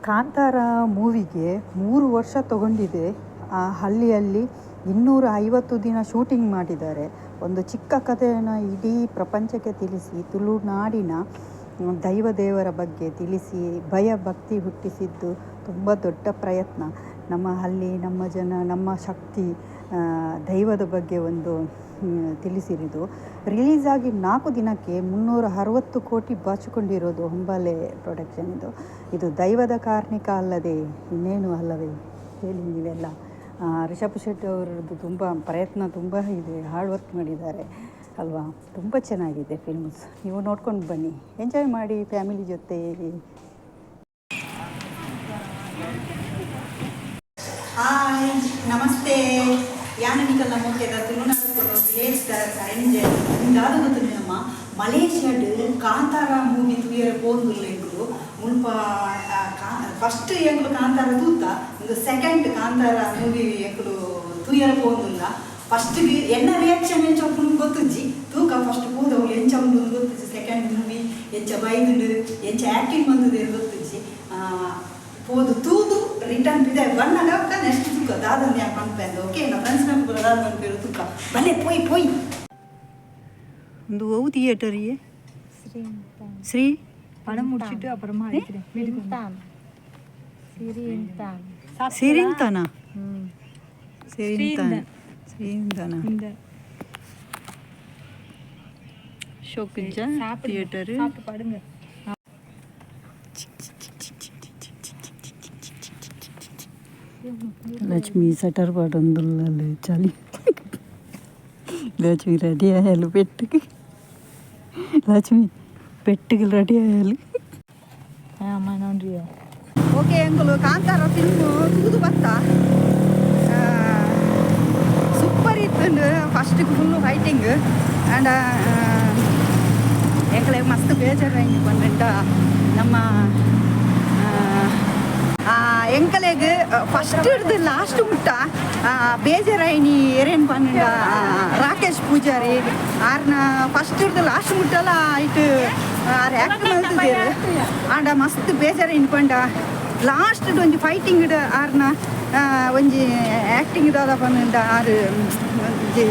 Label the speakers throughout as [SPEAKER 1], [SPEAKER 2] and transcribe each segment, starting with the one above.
[SPEAKER 1] ಕಾಂತಾರ ಮೂವಿಗೆ 3 ವರ್ಷ ತಗೊಂಡಿದೆ. ಆ ಹಳ್ಳಿಯಲ್ಲಿ 250 ದಿನ ಶೂಟಿಂಗ್ ಮಾಡಿದ್ದಾರೆ. ಒಂದು ಚಿಕ್ಕ ಕಥೆಯನ್ನು ಇಡೀ ಪ್ರಪಂಚಕ್ಕೆ ತಿಳಿಸಿ, ತುಳುನಾಡಿನ ದೈವ ದೇವರ ಬಗ್ಗೆ ತಿಳಿಸಿ, ಭಯ ಭಕ್ತಿ ಹುಟ್ಟಿಸಿದ್ದು ತುಂಬ ದೊಡ್ಡ ಪ್ರಯತ್ನ. ನಮ್ಮ ಹಳ್ಳಿ, ನಮ್ಮ ಜನ, ನಮ್ಮ ಶಕ್ತಿ, ದೈವದ ಬಗ್ಗೆ ಒಂದು ತಿಳಿಸಿರೋದು. ರಿಲೀಸಾಗಿ 4 ದಿನಕ್ಕೆ 360 ಕೋಟಿ ಬಾಚಿಕೊಂಡಿರೋದು ಹೊಂಬಾಳೆ ಪ್ರೊಡಕ್ಷನ್. ಇದು ಇದು ದೈವದ ಕಾರ್ಣಿಕ ಅಲ್ಲದೆ ಇನ್ನೇನು ಅಲ್ಲವೇ? ಹೇಳಿ ನೀವೆಲ್ಲ. ರಿಷಬ್ ಶೆಟ್ಟಿ ಅವರದ್ದು ತುಂಬ ಪ್ರಯತ್ನ ತುಂಬ ಇದೆ. ಹಾರ್ಡ್ ವರ್ಕ್ ಮಾಡಿದ್ದಾರೆ ಅಲ್ವಾ? ತುಂಬ ಚೆನ್ನಾಗಿದೆ ಫಿಲ್ಮ್ಸ್. ನೀವು ನೋಡ್ಕೊಂಡು ಬನ್ನಿ, ಎಂಜಾಯ್ ಮಾಡಿ ಫ್ಯಾಮಿಲಿ ಜೊತೆ. ಹಾಯ್, ನಮಸ್ತೆ. ಯಾನ್ ನಿಕಲ್ನ ಮೋಕೆದ ತುಳುನಾಡು ವಿಲೇಜ್ ಅರೇಂಜ್ ದಾದ ಗೊತ್ತುಂಡು, ನಮ್ಮ ಮಲೇಷ್ಯಾಡ್ ಕಾಂತಾರ ಮೂವಿ ತೂಯರೆ ಪೋಂದುಲ್ಲ ಎಂಕುಲು. ಮುಲ್ಪ ಫಸ್ಟ್ ಎಂಕುಲು ಕಾಂತಾರ ತೂತ. ಒಂದು ಸೆಕೆಂಡ್ ಕಾಂತಾರ ಮೂವಿ ಎಂಕುಲು ತೂಯರೆ ಪೋಂದುಲ್ಲ. ಫಸ್ಟ್ಗೆ ಎನ್ನ ರಿಯಾಕ್ಷನ್ ಎಂಚ ಉಪ್ಪುಂಡು ಗೊತ್ತುಜ್ಜಿ. ತೂಕ, ಫಸ್ಟ್ ಪೋದವು ಎಂಚ ಉಂಡು ಗೊತ್ತುಜ್ಜಿ. ಸೆಕೆಂಡ್ ಮೂವಿ ಎಂಚ ಬೈದುಂಡು, ಎಂಚ ಆ್ಯಕ್ಟಿಂಗ್ ಬಂದದೆ ಗೊತ್ತುಜ್ಜಿ. ಪೋದು ತೂದು ರಿಟರ್ನ್ ಪಿದಾಯಿ ಬನ್ನಗ ನೆಕ್ಸ್ಟ್ ತೂಕ ದಾದಂದು ಯಾನ್ ಪನ್ಪೆಂದು. ಓಕೆ, ನಾ ಫ್ರೆಂಡ್ಸ್ ನಮ್ಗೆ ಪೂರ ದಾದ ಪನ್ಪೆರು ತೂಕ. ಬಲ್ಲೆ, ಪೋಯಿ ಪೋಯಿ. ಒಂದು ಒವು ಥಿಯೇಟರ್? ಶ್ರೀ
[SPEAKER 2] படம் முடிச்சிட்டு அப்புறமா அடிக்கிறேன் வீட்டுக்கு வந்து.
[SPEAKER 1] ಸಿರಿಂತನ, ಸಿರಿಂತನ, ಸಿರಿಂತನ.
[SPEAKER 2] இந்த
[SPEAKER 1] ಶೋಕಿಜ್ಜ ಥಿಯೇಟರ್.
[SPEAKER 2] சாப்பிட்டு படுங்க.
[SPEAKER 1] ಲಕ್ಷ್ಮಿ ಸಟರ್ ಪಾಡೊಂದುಲ್ಲಲು. ಚಳಿ. ಲಕ್ಷ್ಮಿ ರೆಡಿ ಆಯಾಲು ಪೆಟ್ಟಿಗೆ. ಲಕ್ಷ್ಮಿ ಪೆಟ್ಟಿಗೆ ರೆಡಿ ಆಯಾಲು.
[SPEAKER 2] ஆமா, நன்றியா.
[SPEAKER 1] ಓಕೆ, ಎಂಕುಲು ಕಾಂತಾರ ಫಿಲ್ಮು ತೂದು ಬತ್ತ. ಸೂಪರ್ ಇತ್ತು. First full fighting. ಆ್ಯಂಡ್ ಎಂಕಲೆ ಮಸ್ತ್ ಬೇಜಾರಾಯಿ ಪಂಡ ನಮ್ಮ ಎಂಕಲೆಗ್ ಫಸ್ಟ್ ಹಿಡ್ದು ಲಾಸ್ಟ್ ಮುಟ್ಟ ಬೇಜಾರಾಯಿನಿ ಏರೇನ್ ಪಂಡ ರಾಕೇಶ್ ಪೂಜಾರಿ ಆರ್ನ. ಫಸ್ಟ್ ಹಿಡ್ದು ಲಾಸ್ಟ್ ಮುಟ್ಟಲ ಇಟ್ಟು ಆರ್ ಆ್ಯಕ್ಟ್ ಮಲ್ತದೇರು. ಆಂಡ ಮಸ್ತ್ ಬೇಜಾರಾಯಿನಿ ಪಂಡ ಲಾಸ್ಟ್ ಒಂಜಿ ಫೈಟಿಂಗ್ ಆರ್ನ ಒಂಜಿ ಆ್ಯಕ್ಟಿಂಗ್ ದಾದ ಪಂಡ ಆರ್ ಒಂಜಿ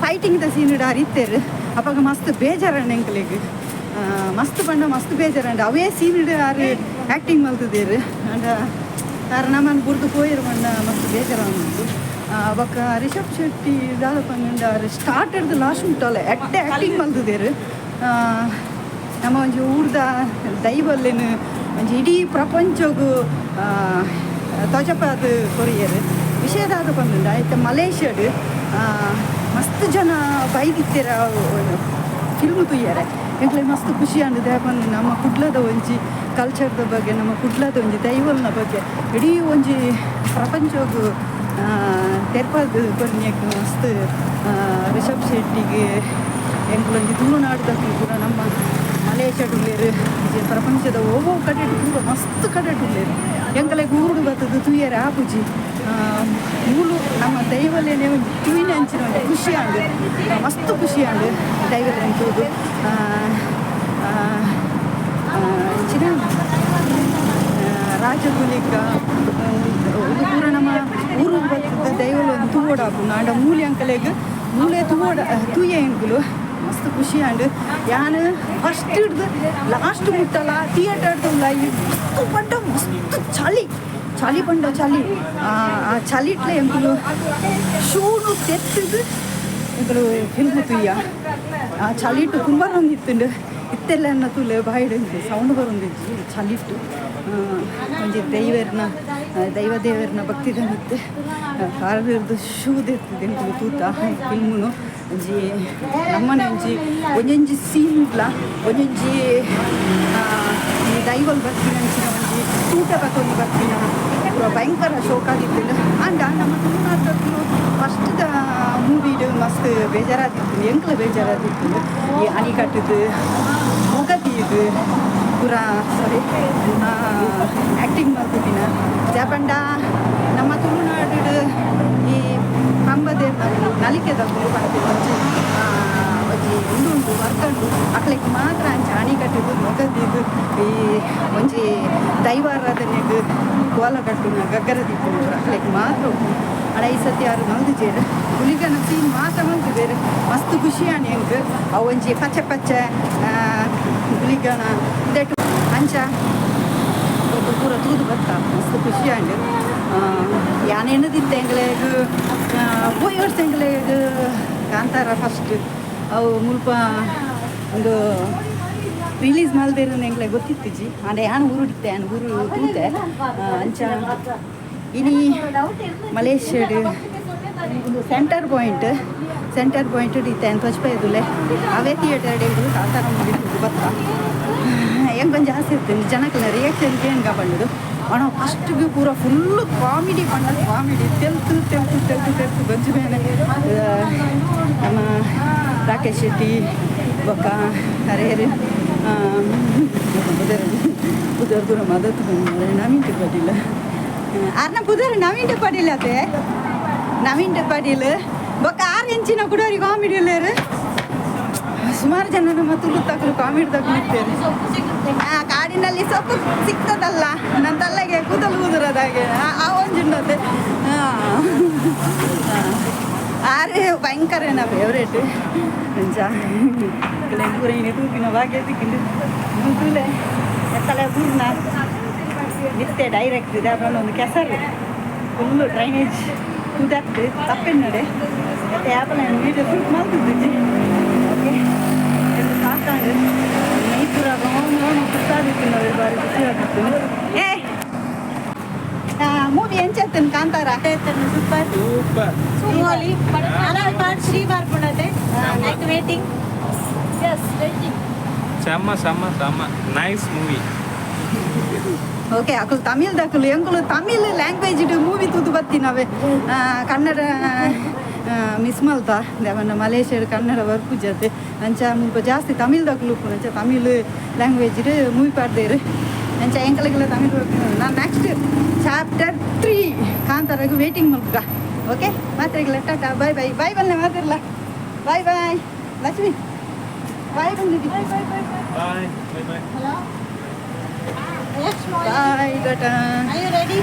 [SPEAKER 1] ಫೈಟಿಂಗ್ ದ ಸೀನ್ ಆರ್ ಇತ್ತೇರು. ಅಪಗ ಮಸ್ತ್ ಬೇಜಾರಣ್ಣ ಎಂಕಲೆಗ್. ಮಸ್ತ್ ಪಂಡ ಮಸ್ತ್ ಬೇಜಾರಂಡ. ಅವೇ ಸೀನ್ ಆರ್ ಆ್ಯಕ್ಟಿಂಗ್ ಮಲ್ತದೇರು. ಅಂಡ ಆರ್ ನಮ್ಮನ್ನು ಬುರ್ದು ಪೋಯಿರು ಪಂಡ ಮಸ್ತ್ ಬೇಜಾರಾಗುಂಡು. ಬೊಕ್ಕ ರಿಷಬ್ ಶೆಟ್ಟಿ ದಾದ ಪಂಡ ಆರ್ ಸ್ಟಾರ್ಟ್ ಹಿಡ್ದು ಲಾಸ್ಟ್ ಮುಟ್ಟಲ್ಲ ಎಡ್ಡೆ ಆ್ಯಕ್ಟಿಂಗ್ ಮಲ್ತದೇರು. ನಮ್ಮ ಒಂಜಿ ಊರ್ದ ದೈವಲ್ಲೇನು ಒಂಜಿ ಇಡೀ ಪ್ರಪಂಚಗು ತೊಜಪಾದ್ ಕೊರಿಯರ್. ವಿಷಯದಾದ ಪಂಡ ಇತ್ತೆ ಮಲೇಷ್ಯಾಡ್ ಮಸ್ತ್ ಜನ ಬೈದಿತ್ತೆರ ಫಿಲ್ಮ್ ತೂಯರೆ. ಎಂಕ್ಲೆ ಮಸ್ತ್ ಖುಷಿ ಆಂಡ್. ಪಂದ್ ನಮ್ಮ ಕುಡ್ಲದ ಒಂಜಿ ಕಲ್ಚರ್ದ ಬಗ್ಗೆ, ನಮ್ಮ ಕುಡ್ಲದ ಒಂಜಿ ದೈವಲ್ನ ಬಗ್ಗೆ ಇಡೀ ಒಂಜಿ ಪ್ರಪಂಚಗು ತೆರ್ಪಾದ್ ಕೊರ್ನಿಯಕ್ ಮಸ್ತ್ ರಿಷಬ್ ಶೆಟ್ಟಿಗೆ. ಎಂಕುಲೊಂಜಿ ತುಳುನಾಡ್ದಕ್ಲು ಪೂರ ನಮ್ಮ ಮಲೇಷ್ಯಾಡ್ ಉಲ್ಲೆರ್, ಪ್ರಪಂಚದ ಒವ್ವೊ ಕಡೆಟ್ ಪೂರ ಮಸ್ತ್ ಕಡೆಟ್ ಉಲ್ಲೆರ್. ಎಂಕಲೆಗ್ ಊರುಡು ಬತ್ತದು ತೂಯರೆ ಆಪುಜಿ. ಮೂಲು ನಮ್ಮ ದೈವಲೇನೆ ಒಂಜಿ ತೂಯಿನ ಅಂಚಿನ ಒಂಜಿ ಖುಷಿ ಆಂಡ್. ಮಸ್ತ್ ಖುಷಿ ಆಂಡ್ ದೈವಲೇನ್ ತೂದು. ಆ, ಆ, ಆ, ಇಂಚಿನ ರಾಜಗುಲಿಕ ಇದು ಪೂರ ನಮ್ಮ ಊರು ಬತ್ತದ ದೈವಲು ಒಂದು ತೂವೊಡಾಪುಂಡು. ಆಂಡ ಮೂಲೆ ಅಂಕಲೆಗ್ ಮೂಲೆ ತೂವೊಡ ತೂಯೆ ಎಂಕುಲು. ಮಸ್ತ್ ಖುಷಿ ಆಂಡ್. ಯಾನ್ ಫಸ್ಟ್ ಹಿಡ್ದು ಲಾಸ್ಟ್ ಮುಟ್ಟಲ ಥಿಯೇಟರ್ ಉಲಾಯಿ ಮಸ್ತ್ ಪಂಡ ಮಸ್ತ್ ಚಳಿ, ಚಳಿ ಪಂಡ ಚಳಿ. ಆ ಆ ಚಳಿಟ್ಲೆ ಎಂಕುಲು ಶೂನು ತೆತ್ತದು ಎಂಕುಲು ಫಿಲ್ಮ್ ತೂಯ. ಆ ಚಳಿಟ್ಟು ಕುಂಬರೊಂದಿತ್ತುಂಡು. ಇತ್ತೆಲ್ಲ ಎನ್ನ ತೂಲೆ ಬಾಯಿಡ್ ಸೌಂಡ್ ಬರೊಂದಿಜ್ಜಿ ಚಳಿಟ್ಟು. ಒಂಜಿ ದೈವರ್ನ, ದೈವ ದೇವರ್ನ ಭಕ್ತಿದ ಮಿತ್ತು ಕಾರ್ದು ಶೂ ದೆತ್ತುದು ಎಂಕುಲು ತೂತ ಫಿಲ್ಮುನು. ಒಂಜಿ ನಮ್ಮನೆ ಒಂಜಿ ಒಂಜೊಂಜಿ ಸೀನ್ಲ ಒಂಜೊಂಜಿ ಈ ದೈವಲ್ ಬರ್ಪಿನ ಅಂಚಿನ ಒಂಜಿ ತೂಟ ಬತ್ತೊಂದು ಬರ್ಪಿನ ಪೂರ ಭಯಂಕರ ಶೋಕ್ ಆಗಿತ್ತು. ಆಂಡ ನಮ್ಮ ತುಳುನಾಡ್ದಕ್ಲು ಫಸ್ಟ್ ದ ಮೂವಿಡ್ ಮಸ್ತ್ ಬೇಜಾರಾದಿತ್ತು. ಎಂಕ್ಲ ಬೇಜಾರಾದಿತ್ತು. ಈ ಅಣಿಕಟ್ಟುದು ಮೊಗದೀದು ಪೂರ ಸಾರಿ ಆ್ಯಕ್ಟಿಂಗ್ ಮಲ್ತುದಿನ ಜಾಪಂಡ ನಮ್ಮ ತುಳುನಾಡು ಈ ಪಂಬದೇರ್ನಕುಲು, ನಲಿಕೆದಕುಲು ಪನ್ಪಿನ ಒಂಜಿ ಒಂಜಿ ಉಂದು ಉಂಡು, ವರ್ಕ್ ಉಂಡು. ಅಕ್ಲೆಗ್ ಮಾತ್ರ ಅಂಚ ಅಣಿ ಕಟ್ಟಿದ್ದು ಮೊಗದಿದ್ದು ಈ ಒಂಜಿ ದೈವಾರಾಧನೆಗ್ ಕೋಲ ಕಟ್ಟುನ, ಗಗ್ಗರ ದೀಪುನ ಅಕ್ಲೆಗ್ ಮಾತ್ರ ಉಂಡು. ಅಡ ಈ ಸತಿ ಯಾರು ಮಲ್ದಿಜೆರ್. ಗುಲಿಗನ ಸೀನ್ ಮಾತ್ರ ಮಲ್ತಿದ್ದೇರು. ಮಸ್ತ್ ಖುಷಿ ಆಂಡ್ ಎಂಕ್. ಅವು ಒಂಜಿ ಪಚ್ಚೆ ಪಚ್ಚೆ ಗುಲಿಗನ ಇಂದೆಟ್ ಅಂಚ ಬೊಕ್ಕ ಪೂರ ತೂದು ಬತ್ತ. ಮಸ್ತ್ ಖುಷಿ ಆಂಡ್. ಯಾನ್ ಎಣ್ಣುದಿತ್ತೆ ಎಂಕ್ಲೆಗ್ ಪೋಯಿ ವರ್ಷ ಎಂಕ್ಲೆಗ್ ಕಾಂತಾರ ಫಸ್ಟ್ ಅವು ಮುಲ್ಪ ಒಂದು ರಿಲೀಸ್ ಮಲ್ದೇರು ಎಂಕ್ಲೆ ಗೊತ್ತಿತ್ತಿಜಿ. ಆಂಡ ಯಾನ್ ಊರುಡಿತ್ತೆ, ಯಾನ್ ಊರು ತೂತೆ. ಅಂಚ ಇನಿ ಮಲೇಷ್ಯಾಡ್ ಒಂದು ಸೆಂಟರ್ ಪಾಯಿಂಟ್, ಸೆಂಟರ್ ಪಾಯಿಂಟ್ ಇತ್ತೆ ತೋಜ್ಪಾಯ್ದುಲೆ. ಅವೇ ಥಿಯೇಟರ್ ಎಂಕುಲು ಕಾಂತಾರ ಮೂವಿ ತೂದು ಬತ್ತ. ಎಂಕೊಂಚ ಆಸೆ ಇತ್ತು ಜನಕ್ಲೆನ ರಿಯಾಕ್ಷನ್ ಕೇನ್ಗ ಪಂಡುದು. ಆಂಡ ಫಸ್ಟ್ಗೆ ಪೂರ ಫುಲ್ ಕಾಮಿಡಿ ಪಂಡ ಕಾಮಿಡಿ, ತೆಲ್ತು ತೆಲ್ತು ತೆಲ್ತು ತೆಲ್ತು ಗೊಜ್ಜು ಬೇನೆ. ನಮ್ಮ ರಾಕೇಶ್ ಶೆಟ್ಟಿ ಬೊಕ್ಕ ಹರೆ ಪುದರ್ ಪುದರ್ ಪೂರ ಮದತ್ ಬಂದು. ನವೀನ್ ಪಾಟೀಲ್ ಆರ್ನ ಪುದರ್ ನವೀನ್ ಪಾಟೀಲ್ ಅತೆ, ನವೀನ್ ಪಾಟೀಲ್ ಬೊಕ್ಕ ಆರು ಇಂಚಿನ ಕುಡೋರಿ ಕಾಮಿಡಿ ಉಲ್ಲೇರು. ಸುಮಾರು ಜನ ನಮ್ಮ ತುಳು ತಕಲು ಕಾಮಿಡಿ ತಕಲು ಇರ್ತಾರೆ. ಆ ಕಾಡಿನಲ್ಲಿ ಸೊಪ್ಪು ಸಿಗ್ತದಲ್ಲ, ನನ್ನ ತಲೆಗೆ ಕೂದಲು ಕೂದರದಾಗೆ ಆ ಒಂಜುಂಡತೆ. ಆರೆ ಭಯಂಕರ ಫೇವ್ರೇಟ್. ಅಂಚ ಪೂರ ಇನಿ ತೂಪಿನ ಭಾಗ್ಯ ಸಿಕ್ಕಿಂಡು. ತೂಲೆ ಎತ್ತಲೆ ಬೂರ್ನ ನಿತ್ತೆ ಡೈರೆಕ್ಟ್ ಇದೆ. ಒಂದು ಕೆಸರು ಫುಲ್ಲು ಡ್ರೈನೇಜ್ ತೂದತ್ತು ತಪ್ಪೆನ್ನಡೆ. ಮತ್ತೆ ಆಪಲ್ ವೀಡಿಯೋ ಶೂಟ್ ಮಾಡ್ತಿದ್ದೆ. ಓಕೆ, ಎಲ್ಲ ಸಾಕಾಂಡು. ಮೈ ಪೂರ ರೌಂಡ್ ರೌಂಡ್ ಸುತ್ತಾದಿತ್ತು. ನಾವು ಬಾರಿ ಖುಷಿ ಆಗ್ತಿತ್ತು. ಏ, ಮೂವಿ ಎಂಚತ್ತನ್ ಕಾಂತಾರ?
[SPEAKER 2] ಸೂಪರ್.
[SPEAKER 3] ಸೂಪರ್.
[SPEAKER 2] ಶ್ರೀ ಬರ್ಪುಣತೆ ಲೈಕ್ ವೇಟಿಂಗ್. Yes, waiting.
[SPEAKER 3] செம்ம செம்ம செம்ம, ನೈಸ್ ಮೂವಿ.
[SPEAKER 1] ಓಕೆ, ಅಕುಲು ತಮಿಳ್ ದಕುಲು, ಎಂಕುಲು ತಮಿಳ್ ಲ್ಯಾಂಗ್ವೇಜ್ ಮೂವಿ ತೂದು ಬತ್ತಿನವೆ. ಕನ್ನಡ ಮಿಸ್ ಮಲ್ತ ದೇವನ್ನ. ಮಲೇಷ್ಯಾಡ್ ಕನ್ನಡ ಬರ್ಪುಜತೆ. ಅಂಚ ಮುಲ್ಪ ಜಾಸ್ತಿ ತಮಿಳ್ ದಕುಲು ಉಪ್ಪುನು. ಅಂಚ ತಮಿಳ್ ಲ್ಯಾಂಗ್ವೇಜ್ ಮೂವಿ ಪಾಡ್ದೇರು. ಅಂಚ ಎಂಕಲೆಗೆಲ್ಲ ತಮಿಳ್ ಬರ್ಪುನ. ನಾನು ನೆಕ್ಸ್ಟ್ ಚಾಪ್ಟರ್ 3 ಕಾಂತಾರಗ್ ವೇಟಿಂಗ್ ಮಲ್ಪುಗ. ಓಕೆ, ಮಾತ್ರೆಗಳ ಟಾಟಾ, ಬಾಯ್ ಬಾಯ್. ಬಾಯ್ ಬಲ್ಲೆ ಮಾತಿರ್ಲ. ಬಾಯ್ ಬಾಯ್ ಲಕ್ಷ್ಮಿ, ಬಾಯ್ ಬಂದಿದ್ದಿ.
[SPEAKER 3] Bye bye bye.
[SPEAKER 2] Hello.
[SPEAKER 1] Bye, Tata.
[SPEAKER 2] Are you ready?